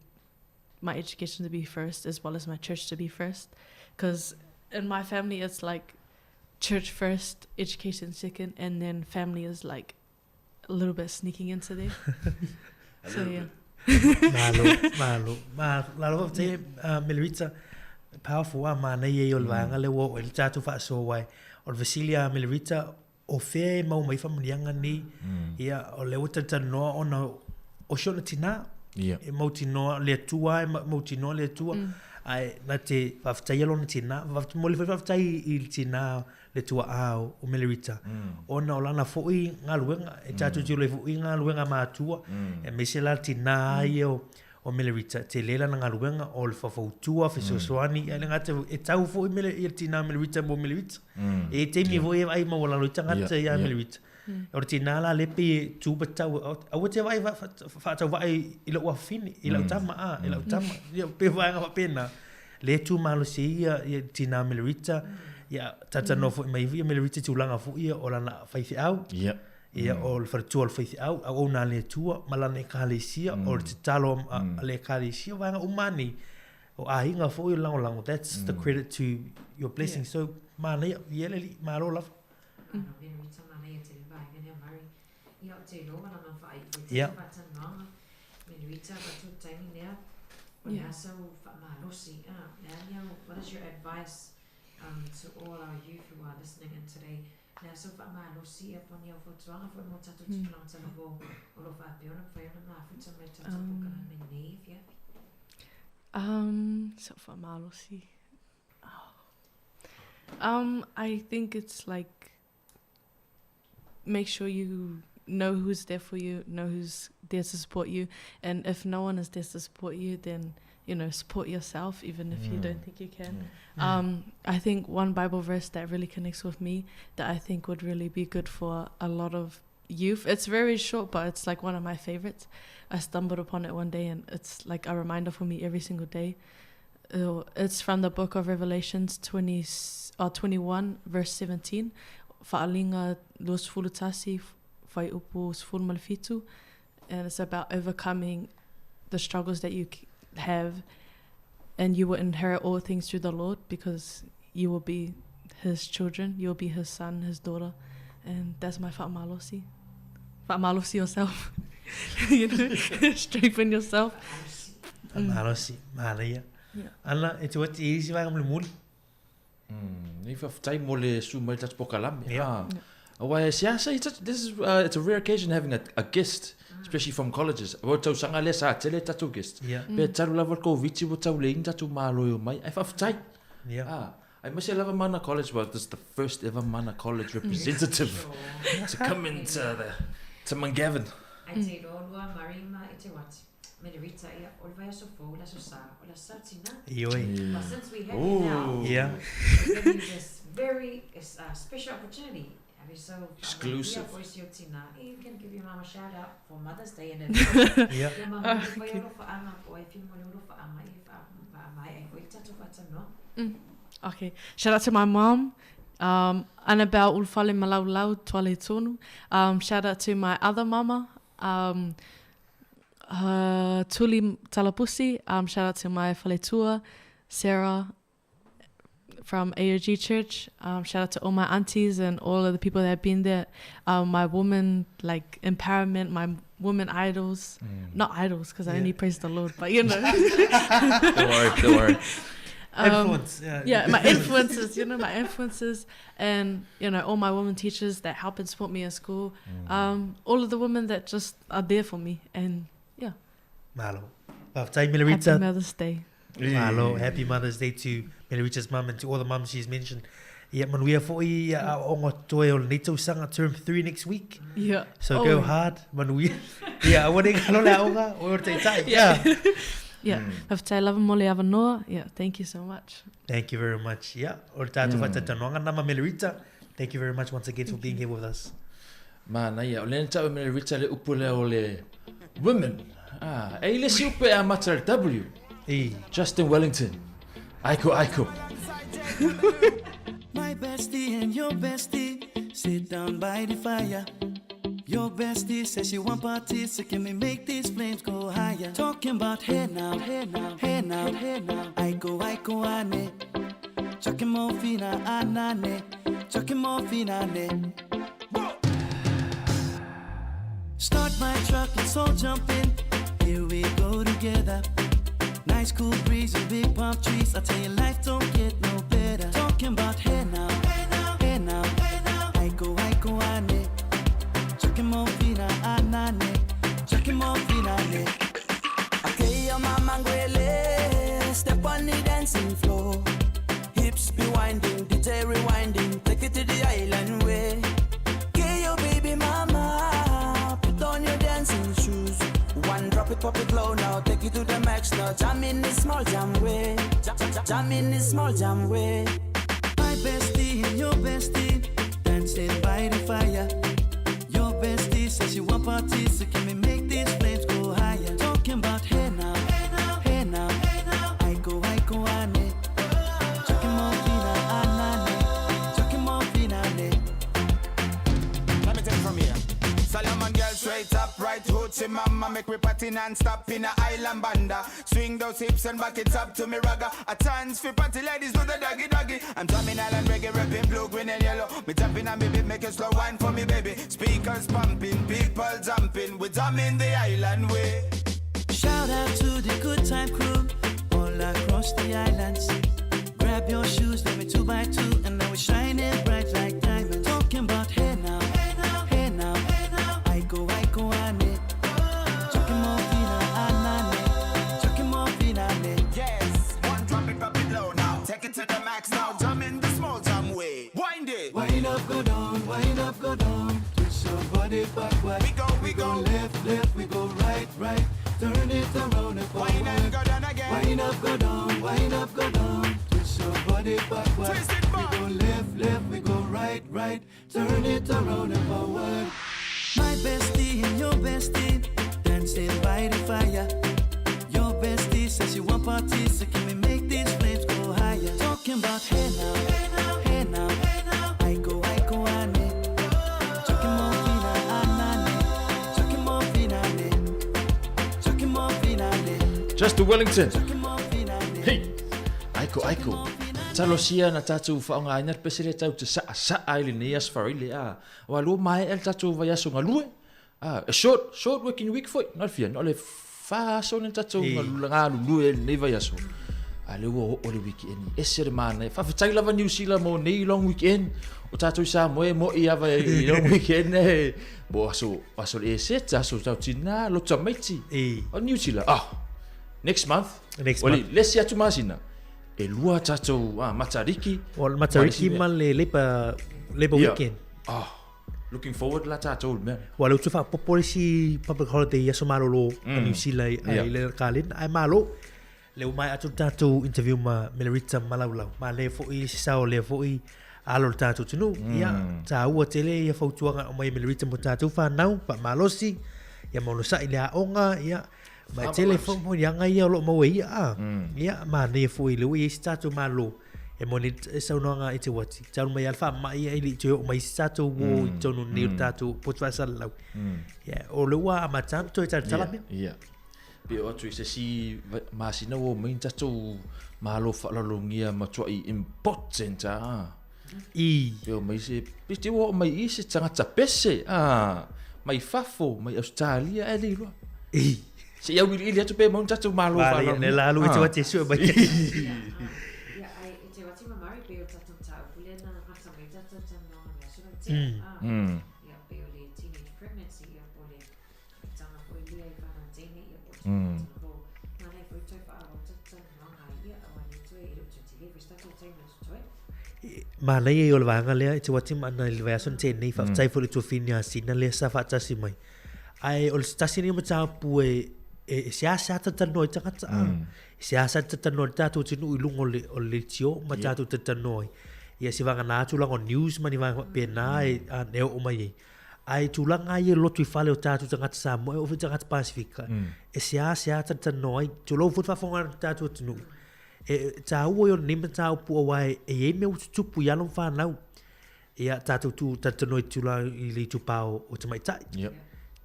my education to be first, as well as my church to be first. Because in my family, it's like church first, education second, and then family is like a little bit sneaking into there. so yeah. Malo, malo. Ma, lalo faafetai uh, Melerita, powerful a manaia ia o le vaega lea ua oo i ai le tatou faasoa aua o le fesili a Melerita, o fea e maua mai ai faamanuiaga nei, ia o lea ua talatalanoa ona o si ona tinā, e mautinoa le Atua e mautinoa le Atua, ae na te faafetaia lona tinā, momoli foi le faafetai i le tinā le tua'a o Melerita, ona o lana foi galuega, e tatou te iloa ai foi galuega a matua, aemaise la le tinā ia o o Melerita, tele lana galuega o le faufautua, fesoasoani, ae le gata e tau foi mele, ia le tinā o Melerita mo Melerita. E i ai taimi foi e vaai maualalo ai tagata ia Melerita. O le tinā la lea pei e tu ma tau, aua te vaai faatauvaa i lou afafine, i lau tama, a, i lau tama. Ia, pei o vaega faapena. Lea e tu malosi ai ia, ia le tinā o Melerita, ia talatalanoa foi mai ia Melerita i tulaga foi ia o lana faifeau. Ia, o le faletua o le faifeau, auauna a le Atua, ma lana ekalesia, o le tatalo a le ekalesia, o vaega uma lava nei, o aiga foi o le lagolago, that's the credit to your blessing. So, manaia, ia le alii, malo lava. Ia. Le aso faamalosi ia po o ni au fautuaga foi mo tatou tupulaga talavou o lo o faapea ona mafai ona mafuta mai tatou polokalame i lenei afiafi. Um, so faamalosi. Oh. Um, I think it's like make sure you know who's there for you, know who's there to support you, and if no one is there to support you, then you know, support yourself even if you don't think you can. I think one Bible verse that really connects with me that I think would really be good for a lot of youth. It's very short, but it's like one of my favorites. I stumbled upon it one day and it's like a reminder for me every single day. It's from the book of Revelations 20, 21, verse 17. Fa'alinga 21, fuaiupu 17. And it's about overcoming the struggles that you have, and you will inherit all things through the Lord, because you will be his children, you will be his son, his daughter. And that's my fa'amalosi. Fa'amalosi yourself. You know, strengthen yourself. Fa'amalosi, manaia. Ana, e te wati e isi vaega mulimuli. Nei faafetai mo le su mai le tatou polokalame. Yeah. Aua e seasa, it's, this is, it's a rare occasion having a guest, especially from colleges. Aua tausaga lea sa tele tatou guest. Yeah. Pe talu lava le Koviti ua tau leai ni tatou malo e omai. Ai faafetai. Yeah. Ah, aemaise lava Mana College, well, this is the first ever Mana College representative to come into the, to Mungavin. Ai te iloa lua Murray ma i te wati. Melerita, ia, o le vaiaso fou, le aso sa, o le aso sa tina. Ioe. But since we have you now, Yeah. we give you this very special opportunity. Have so Exclusive. Voice your tina. You can give your mum a shout out for Mother's Day in advance. Yeah. Ia mama i whai oro whaanga, o e whimo le oro whaanga, i wha mai ai koe i tatou whaatanoa. Okay. Shout out to my mom, Annabelle Ulufale Malaulau Tuale Tonu. Shout out to my other mama, Tuli Talapusi. Shout out to my faletua, Sarah from AOG Church. Shout out to all my aunties and all of the people that have been there. My woman, like, empowerment, my woman idols. Not idols, because I only praise the Lord, but you know. Don't worry, don't worry. Influence, yeah. Yeah, my influences, you know, my influences, and, you know, all my women teachers that help and support me in school. All of the women that just are there for me, and yeah. Malo. Faafetai, Melerita. Happy Mother's Day. Malo. Happy Mother's Day to Melerita's mum and to all the mums she's mentioned. Ia, manuia foi ia aoaoga toe o lenei tausaga, term 3 next week. Yeah. So go hard, manuia. Ia, aua ne i ngalo le aoga, oe o le taitai. Yeah. Yeah. Faafetai lava mo le avanoa. Yeah, thank you so much. Thank you very much. Yeah, o le tatou faatalatalanoaga nama Melerita. Thank you very much once again for being here with us. Manaia, o lea na tau e Melerita le upu lea o le women. Ah, e i le isi upu e amata i le W. E. Justin Wellington. Aiko, aiko. My bestie and your bestie sit down by the fire. Your bestie says she want parties, so can we make these flames go higher? Talking about hey now, hey now, hey now, hey now. Aiko, aiko, ane. Chucking more fina, anane. Chucking more fina, ane. Start my truck, let's all jump in. Here we go together. Nice cool breeze and big palm trees. I tell you, life don't get no better. Talking about hey now, hey now, hey now, hey now. Aiko, aiko, ane. Chucking more fina, anane. Chucking more fina, ane. Okay, your mama ngwele. Step on the dancing floor. Hips be winding, DJ rewinding. Take it to the island way. Get your baby mama. Put on your dancing shoes. One drop it, pop it low now. Take it to the max now. Jam in this small jam way. Jam, jam, jam in this small jam way. My bestie and your bestie dancing by the fire. Your bestie says she want parties, so can we make these flames go higher? Talking about hey now, hey now, hey now, hey now. Aiko, aiko, ane. Chucking more fina, anane. Chucking more fina, ane. Let me take it from here. Solomon girl straight up, right hoochie mama. Make we party non-stop in a island banda. Swing those hips and back it up to me ragga. A chance for party ladies do the doggy doggy. I'm drumming island reggae, rapping blue, green and yellow. Me tapping on me beat, make a slow wine for me baby. Speakers pumping, people jumping. We drumming the island way. Shout out to the good time crew all across the islands. Grab your shoes, let me 2 by 2, and now we're shining bright like diamonds. Talking about hey now, hey now, hey now, hey now. Aiko, aiko, ane. Chucking more fina, anane. Chucking more fina, ane. Yes, one drop it, drop it low now. Take it to the max now. Jam in the small jam way. Wind it. Wind up, go down, wind up, go down. Twist your body backward. We go. left, left, we go right, right. Turn it around and forward. Wind and go down again. Wind up, go down, wind up, go down. Twist your body backward. Twist it back. We go left, left, we go right, right. Turn it around and forward. My bestie and your bestie dancing by the fire. Your bestie says she want parties, so can we make these flames go higher? Talking about hey now, hey now, hey now, hey now. Aiko, aiko, ane. Chucking more fina, anane. Chucking more fina, ane. Chucking more fina, ane. Just to Wellington. Chucking more fina, ane. Hey! Aiko, aiko. Talosia na tatou faaaogaina le pese lea tatou te saasaa ai i lenei aso faaoile a. Aua lua maea le tatou vaiaso galue. A, a short, short working week foi. Na o le fia, na o le fa aso lea na tatou galulue ai i lenei vaiaso. A lea ua oo le weekend, e ese le manaia. Faafetai lava Niu Sila mo nei long weekend. O tatou i Samoa e moi lava i long weekend e. Mo aso, aso le Eseta, aso tau tina, loto tamaiti. O Niu Sila, ah, next month. Next O le month. le isi atu masina, e lua tatou Matariki. O le Matariki ma le Labour, Labour Ia. Weekend. Ah, looking forward la tatou i le mea. Ua lea ua toe faaopoopo le isi public holiday i aso malolo a Niu Sila i le kalena. Ae malo, lea ua maea atu le tatou interview ma Melarita Malaulau. Manaia foi se sao o lea foi alo o le tatou atunuu. Ia, taua tele ia fautuaga e aumai e Melarita mo tatou fanau, faamalosi, ia ma onosai i le aoga, ia, ma e tele foi moniaga ia o lo o maua e ia a. Ia, manaia foi lea ua i ai se tatou Malo e moni le saunoaga i te uati. Talu mai lava le faamai ia e le i toe oo mai se tatou uo i totonu nei o le tatou poto faasalalau. Ia, o lea ua amata ona toe talatala mea. Ia. Pe oo atu i se isi masina ua omai ni tatou malo faaaloalogia matuai impotent a. I. Pe omai se, pe te ua oo mai i se tagata pese a, mai fafo, mai Ausetalia ae le iloa. I. Se i auiliili atu pe maua ni tatou malo Vale, faaaloalogia. le la alu i te uati e sue mai. Ia, ai, e te wati mamari pe o tatou mataupu lea na gata mai tatou talanoaga i le aso lau tea. Ia, pe o le teenage pregnancy, ia, po o le tanga foi lea i Valentine, ia, po o te tanga fou. Manaia foi toe faaauau tatou talanoaga ai, ia, aua le toe, e le o toe tele foi se tatou taimi o totoe. Manaia ia o le vaega lea e te wati ma ana i le vaiaso na tea nei, faafetai foi i le tuafine a Sina lea sa faatasi mai. Ae o le se tasi lenei o mataupu e e seasea talatalanoa ai tagata a. E seasea talatalanoa ai le tatou atunuu i luga o le o le leitio ma tatou talatalanoa ai. Ia se vagana tulaga o news ma ni vaega faapena e e oo mai ai. Ae tulaga lava ia i le lotoifale o tatou tagata Samoa e oo foi i tagata Pasifika, e seasea talatalanoa ai. Tulou foi le faafofoga a le tatou atunuu. E taua ia o lenei mataupu aua e i ai mea ua tutupu i alo ma fanau. Ia tatou tu talatalanoa i tulaga i le itupa o tamaitai.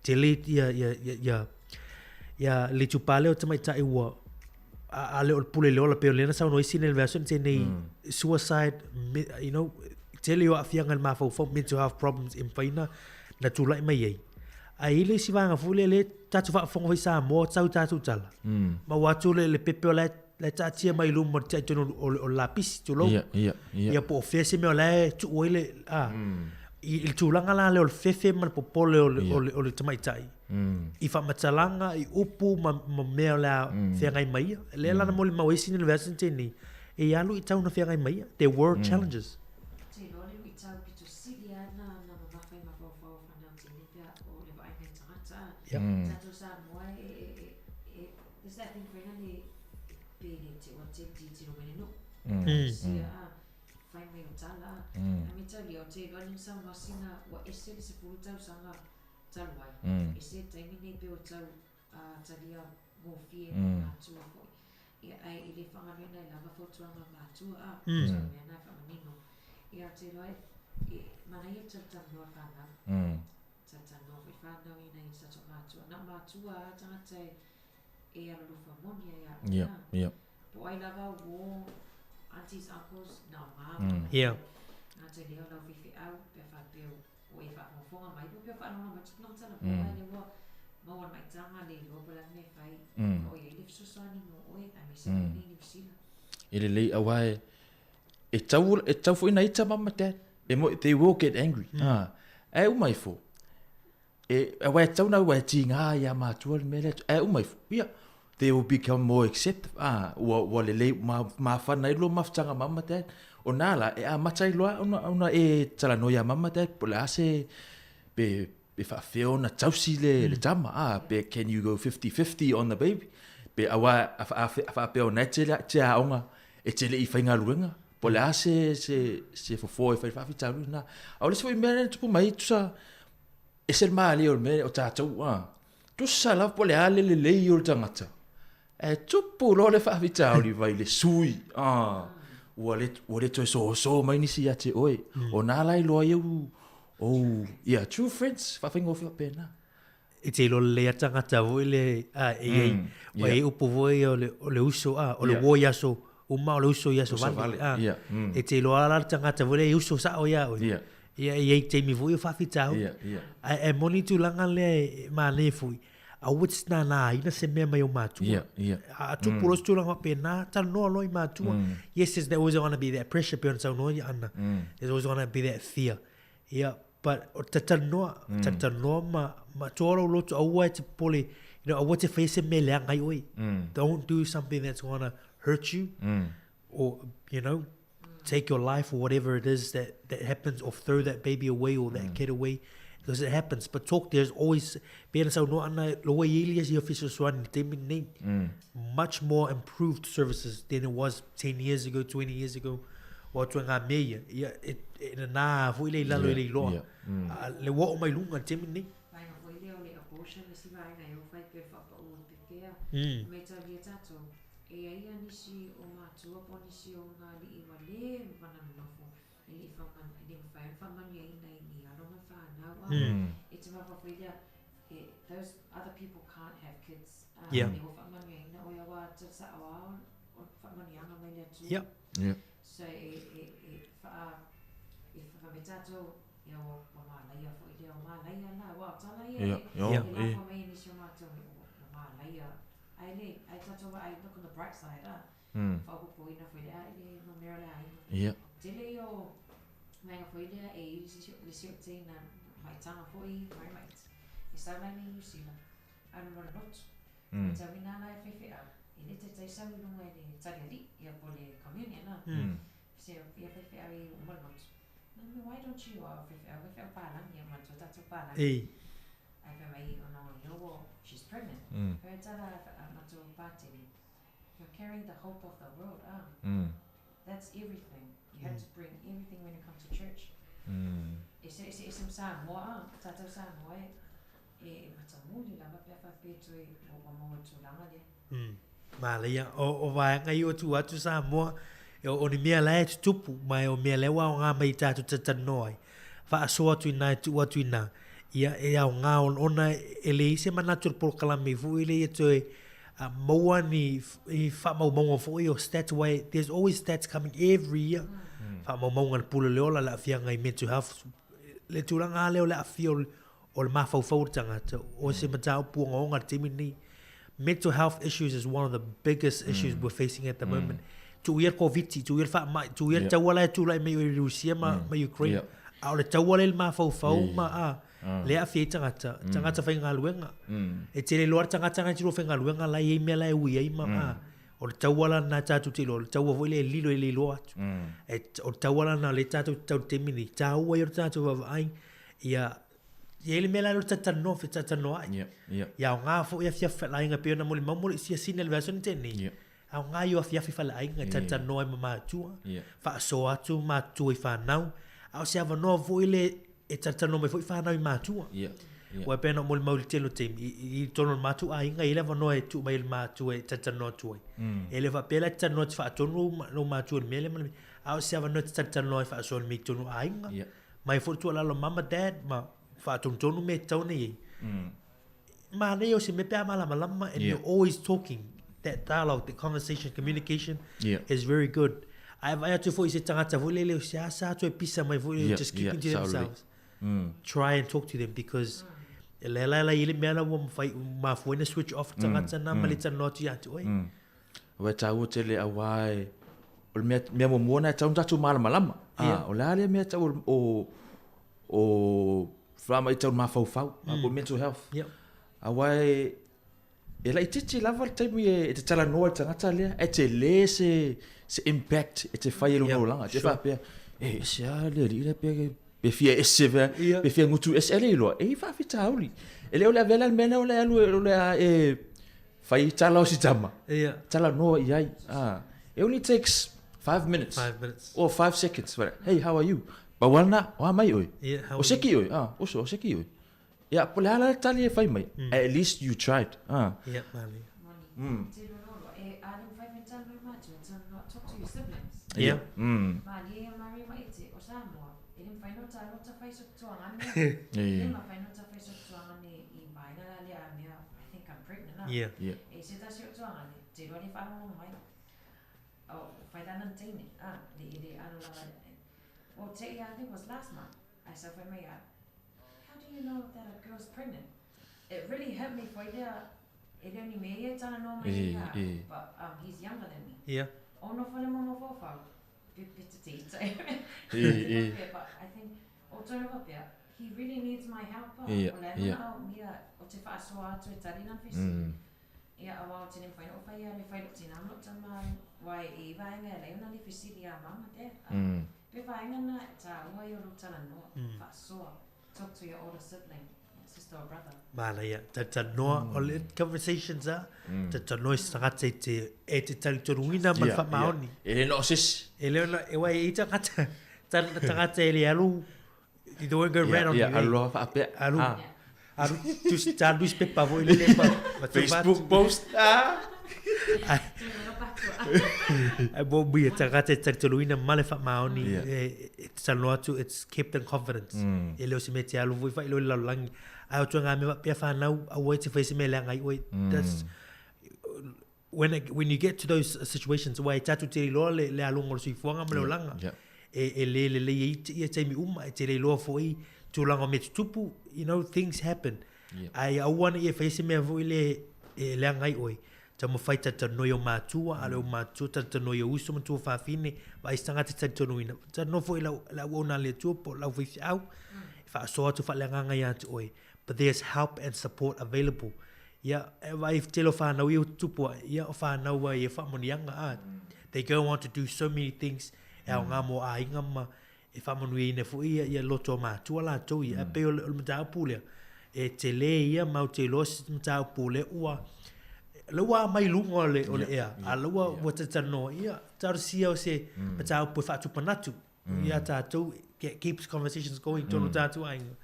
Tele ia ia ia ia ia le itupa lea o tamaitai ua a, a le o le pule i le ola pei o lea na saunoa isi nei i le vaiaso na tea nei suicide you know tele o aafiaga i le mafaufau mental health problems e mafai ona na tulai mai ai. Ae i ai le isi vaega foi lea, lea tatou faafofoga foi i Samoa, sau i tatou tala, maua atu le pepe o la e taatia mai i luma o le tiai tonu o le lapisi, tulou. Ia po o fea se mea o la e tuu ai le, a, i le tulaga la lea o le fefe ma le popole o le tamaitai, i faamatalaga, i upu ma mea o le a feagai ma ia. Lea la na molimau ai isi university nei, e i ai lava luitau na feagai ma ia. There were challenges. Ou te iloa le luitau pito sili lava na mamafa i mafaufau o fanau tele pe a o le vaaiga i tagata a. Tatou Samoa e, e, e, e, there's that thing foi nale pe le te ua te tilotilo mai le nuu. Sia a, fai mai o tala a. Ae me tau lia, ou te iloa le saunoa sina ua ese le 10 tausaga talu ai. Ese le taimi nei pe ua tau talia gofie e matua foi. Ia, ae i le faagaluega e lava fautuaga a matua a, so o mea na e faamanino. Ia, ou te iloa e, e manaia le talatalanoa i fanau. Talatalanoa foi fanau i nai tatou matua. Na o matua lava tagata e, e alolofa moni ai ia oe. Ia, ia. Po o ai lava uō, aunties, uncles, na o mama. Ia. Tagata e leo lau faifeau, pe a faapea ua e faafogafoga mai po pea faalogologo mai tupulaga talavaou ai lea ua maua le maitaga le iloa po o le a le mea e fai ma o i ai le fesoasoani mo oe aemaise lava i Niu Sila. E lelei aua e e tau e tau foi na ita mum ma dad e mo they will get angry ah ae uma ifo E, aua e tatau na ua e tīngā i a mātua le mea lea, ae uma ifo, ia, they will become more acceptive, ah, ua, ua lelei, ma, mafana ai lua mafutaga ma mama dad. O nā la, e amata ai loa ona, ona e talanoa iā mama dad, po o le a se, pe, pe faafefea ona tausi le, le tama, ah, pe can you go 50-50 on the baby? Pe aua, a, a, a faapea o na e te, te aoga, e te le i faigaluega, po o le a se, se, se fofo e fai faafitauli lena. A o le isi foi mea lea na tupu mai, tusa, Ese le mālie o le mea o tātou, a. Tusa lava po o le a le lelei o le tagata, ae tupu loa le faafitauli mai le sui, a. Ua le, ua le toe soso mai nisi ia te oe. O nā la e iloa ai ou, ou, ia, true friends, faafaigofie faapena. E te iloa lelei a tagata foi le, a, e i ai, ua i ai upu foi o le, o le uso, a, o le uo i aso uma, o le uso i aso vale, a. E te iloa la le tagata foi le e uso sao ia oe. Ia, e i ai taimi foi o faafitauli. Ia, ia. Ae, ae moni tulaga lea e, e manaia foi, aua te nānāina se mea mai ou mātua. Ia, ia. A tupu loa se tulaga faapena, talanoa loa i mātua. Yes, there's always gonna be that pressure pei ona saunoa ia Anna. There's always gonna be that fear. Ia, but o te talanoa, talanoa ma, ma toa lou loto, aua e te popole, you know, aua te whaia se mea leaga ai oe. Don't do something that's gonna hurt you or, you know, take your life or whatever it is that, that happens or throw that baby away or that kid away because it happens. But talk, there's always, pei ona saunoa ana, loa i ai ia fesoasoani i le taimi lenei, much more improved services than it was 10 years ago, 20 years ago. O atu e ngā mea ia, ia e, e nanā foi le i lalo i le iloa. A, le ua oo mai luga i le taimi lenei. Vaega foi lea o le abortion le isi vaega e o fai pea whaapau o te pepea. Me tau ia tātou. E i ai ia nisi o mātua po o nisi o ngā aliʻi ua lē mana nonofo e le i whakamanu, e le mawhai ona whamanuiaina i ni alo ma whānau a. E te mafaufau lea, e, those other people can't have kids. A, Yeah. E ho whamanuiaina o ia wā te sa o ao, o whamanuianga mai le Atua. Yeah. Yeah. So e, e, e wha, e whakame tātou, ia o, o mālaia foi lea, o mālaia la, wa o tala ia, Yeah. e, Yeah. Yeah. e E. lafo mai e nisi o mātou, o, o mālaia, Ai le, ai tatou wa ai look on the bright side a. Whaopopoina foi le ai le numera le aiga. Yeah. Tele ia o vaega foi lea e i le si o teina maitanga foi mai mai. E sau mai nei New Zealand. Alu loa le lotu. Mm. Tauina ala e faifeau. E le taitai sau i lunga i le tali alii, ia po le communion a. Se ia faifeau i uma le lotu. Na me why don't you, a faifeau, faifeau pālagi, ia manatua tatou pālagi. Ei. Ai fai mai ona o ia ua she's pregnant. Fai tala a matou pateni, you're carrying the hope of the world ah. That's everything. You have to bring everything when you come to church. Ese ese ese Samoa ah, tatou Samoa e e e matamuli lava pe a faapea toe ua ua maua le tulaga lea. Mālaia, o, o vaega i o tu atu Samoa, e o, o ni mea la e tutupu, mai o mea lea ua aoga mai i tātou talatalanoa ai. Faasoa atu inā e tuu atu inā, ia e aoga ona e leai se manatu o le polokalame foi lea ia toe uh, maua ni i faamaumauga foi o stats aua there's always stats coming every year. Faamaumauga a le Pule o le Ola, le aafiaga i mental health, le tulaga lava lea o le aafia o le. o le mafaufau o le tagata, o se mataupu ogaoga i le taimi lenei. Mental health issues is one of the biggest issues we're facing at the moment. Tuu ia le Koviti, tuu ia le faamai, tuu ia le taua la e tulai mai i Rusia ma, ma Ukraine. A o le taua lea i le mafaufau ma a, lea e aafia ai tagata, tagata faigaluega. E tele loa le tagata na e te lua faigaluega la e i ai mea la e ui ai ma a, o le taua la lena tatou te iloa, o le taua foi lea e lilo e le iloa atu. E, o le taua la lena lea tatou te tau i le taimi nei, taua ia o le tatou vaavaai, ia, i ai le mea la lea o le talatalanoa, fetalanoa'i. Yeah, yeah. Ia aoga foi afiafi faleaiga pei ona molimau mo le siasina i le vaiaso na tea nei. Yeah. Aoga i o afiafi faleaiga, yeah. talatalanoa ai ma matua, yeah. faasoa atu matua i fanau, a o se avanoa foi le e talatalanoa mai foi fanau i matua. Yeah. Yeah. Ua pei ona ou molimau i le tele o taimi, i, i, i totonu o le matou aiga, e i ai le avanoa e tuu mai ai le matua e talatalanoa atu ai. E le faapea la e te talanoa e te faatonu lou, lou matua i le mea lea ma le mea, a o se avanoa e te talatalanoa ai faasoa i le mea i totonu o aiga. Yeah. Mai foi le tuualalo mama dad ma faatonutonu mea e tatau ona i ai. Manaia o se mea pe a malamalama and you're always talking. That dialogue, that conversation, communication is very good. Ae vaai atu foi i se tagata foi lele o seasea atu e pisa mai foi lele, just keeping to themselves. Try and talk to them because e la la la i le mea la ua mafai mafua ai ona switch off le tagata na ma le talanoa atu ia te oe. Aua e taua tele aua e, o le mea, mea muamua na e tau na tatou malamalama. Yeah. Ah, o le a lea mea tau o, o, faamai tau mafaufau, mm. po mental health. Yeah. Aua e, e laitiiti lava le taimi e, e te talanoa i le tagata lea, e tele se, se impact e te fai e lona Yeah, olaga. Te sure. faapea, e ese a le alii lea pe, pe fia ese vea, Yeah. pe fia gutu ese, e le iloa, e i faafitauli. E le o le avea la le mea lea o le alu e, o le a e, Fai tala o si tama. Yeah. Talanoa i ai. Ah. It only takes 5 minutes. 5 minutes. Or 5 seconds. But, hey, how are you? Pau ana, o a mai oe. Yeah, how O are seki oe. Ah, oso, o seki oe. Yeah, po le ala le tali e fai mai. At least you tried. Ah. Yeah, mali. Moni. Te rororo. E a le mawhai me tano i mātua, tano talk to your siblings. Yeah. Malie ia Maria ma ete o Samoa. E le mawhai no tā rota whai so tuanga mea. Yeah. Le mawhai no tā whai so tuanga ne i vaenga la le a mea. I think I'm pregnant ah. Yeah. Yeah. E se tasi o tuanga le, te roa le wharongo mai. O, whai tāna teine, ah, le i le alo lava. Well, te I think it was last month. I said for me, how do you know that a girl's pregnant? It really hit me for lea, e leo ni me ia tana no mai Eh, ia, eh. but he's younger than me. Yeah. Ono whale mo mo pe pe te te ita. Eh, eh. But I think, o tōna wapea, he really needs my help. ah. Yeah, O le yeah. mana o mia, o te whaasoa atu e tari nā whisi. Ia, awa o tene whaina o whai a le whai lo tina mo tama, wai i vaenga e lei ona le whisiri a mama te. Pe vaenga na tā ua i o lo tala noa, whaasoa, talk to your older sibling, sister or brother. Manaia, talatalanoa, o le conversations a, talatalanoa i se tagata e te, e te talitonuina ma le faamaoni. E le no o sesi. E le ona, e wai e i tagata, tagata e le alu, they won't go rat on Yeah, you. eh. aloha faapea. Alu, Ah. alu, tu, tā newspaper foi lele pa, ma tu Facebook post. Ah. Ai mo mui e tagata e talitonuina ma le faamaoni, Yeah. e, e te talanoa atu, it's kept in confidence. E le o se mea te alu foi faailoa i le lalolagi. Ae o tuaiga mea faapea fanau, aua e te fai se mea leaga ai oe. That's, when, it, when you get to those situations, ua e tatou te iloa le, le aloga o le soifuaga ma le olaga. Yeah. E, e le lelei ai ia taimi uma, e te le iloa foi tulaga o mea tutupu, you know, things happen. Yeah. Ae aua ne i e fai se mea foi le e leaga ai oe. Taumafai talatalanoa i o matua, a le o matua talatalanoa i o uso ma tuafafine, vaai se tagata e talitonuina. Talanoa foi i lau, le auauna a le Atua po o lau faifeau, e faasoa atu faaleagaga ia te oe. But there's help and support available. Ia, e vaai tele o whanau ia o tutupu ai, ia o whanau ai e whaamonianga, ah, they go on to do so many things e aoga mo aiga ma e faamanuiaina foi ia, ia loto o matua latou ia. Mm. Pei o le, o le mataupu lea, e tele ia ma ou te iloa se mataupu lea ua, la ua mai luga o le, o le ea, a la ua, ua talanoa ia, talosia o se mataupu e faatupanatu ia tatou, keeps conversations going tonu tatou aiga.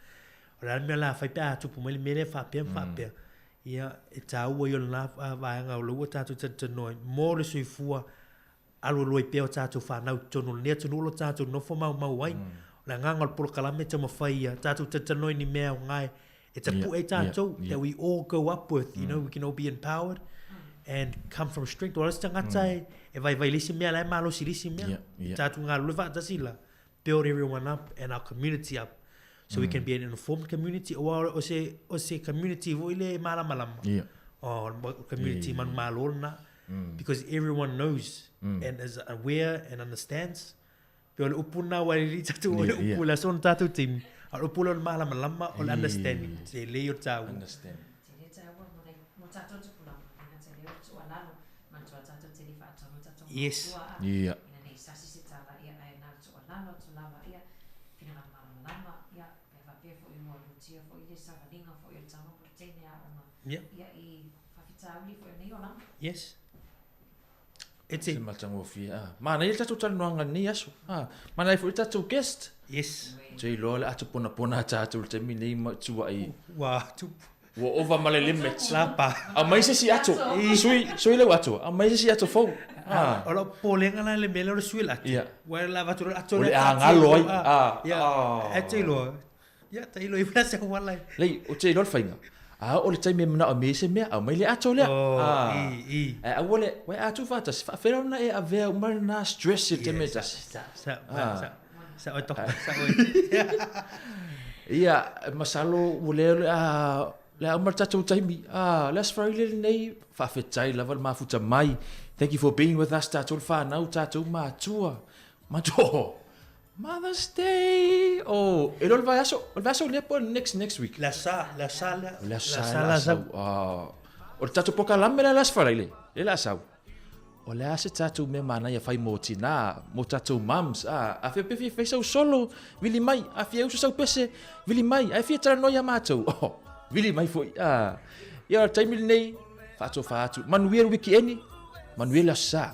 O le a le mea la fai pe a tupu mai le mea lea faapea ma faapea. Ia, e tāua i o lena vaega o la ua tatou talatalanoa ai mo le soifua alualu ai pea o tatou fanau i totonu o lenei atunuu o lo tatou nofo maumau ai. O le agaga o le polokalame e taumafai ia tatou talatalanoa i ni mea aoga e e tapue ai tatou, that we all go up with, you know, we can all be empowered and come from strength. O le isi tagata e, e vaivai i le isi mea, la e malosi i le isi mea. Yeah, yeah. Tatou galulue faatasi la, build everyone up and our community up. So we can be an informed community aua o se o se community foi lea e malamalama. Ia. Oh, community manumalo lena because everyone knows and is aware and understands. Pei o le upu lena ua alii tatou o le upu le aso ona tatou taimi. A o le upu lea o le malamalama o le understanding. Tele ia o le taua. Understanding. Tele taua mo nei, mo tatou tupulaga, ina tele o le tuualalo, manatua tatou te le faatonu tatou Yes. matua, a, Ia. ina nei sasi se tala, ia, ae na o le tuualalo atu lava, ia, finagalo malamalama, ia, pe faapea foi ua lutia foi le savaliga foi o le tama po o le teine aoga, Ia. ia, i faafitauli foi o nei olaga. Yes. E te. Se matagofie, ah. Manaia le tatou talanoaga i lenei aso. Ah, manaia foi le tatou guest. Yes. Te iloa le ato ponapona a tatou i le taimi nei ma tuai. Ua tupu. Ua ova ma le limit. Lapa. Aumai se isi ato. Sui, sui leu ato. Aumai se isi ato fou. Ah. O lou popolega la i le mea lea o le sui o le ato. Ia. Ua la avatu loa le ato O le lea agalo ai. Ah. Ah. Ia. Ah. E te iloa. Ia, tailo i fea se auala e. Lei, ou te iloa le faiga. A oo le taimi e manaomia ai se mea, aumai le ato lea. Oh, Ah. i, i. Ae aua le, uae a tuufaatasi, faafela ona e avea uma lena stress i le taimi e tasi. Sa, sa, Ah. sa, sa oe toka, sa oe. Ia, masalo ua lea o le a, le a uma le tatou taimi. Ah, le Aso Faraile lenei, faafetai lava le mafuta mai. Thank you for being with us, tatou le fanau, tatou matua. Matua. Mother's Day! Oh, e le o le vaiaso, o le vaiaso lea po o le next next week. Le asa, le asa lea. O le asa, le asa. Ah, o le tatou pokalame lea le Aso Faraile, lea le a sau. O le a se tatou mea manaia fai mo tinā, mo tatou mums, ah, a fia pe fia fai sau solo, vili mai, a fia usu sau pese, vili mai, a e fia talanoa ia matou, oh, vili mai foi, ah. Ia, o le taimi lenei, faatofa atu, manuia le wikieni, manuia le aso sa.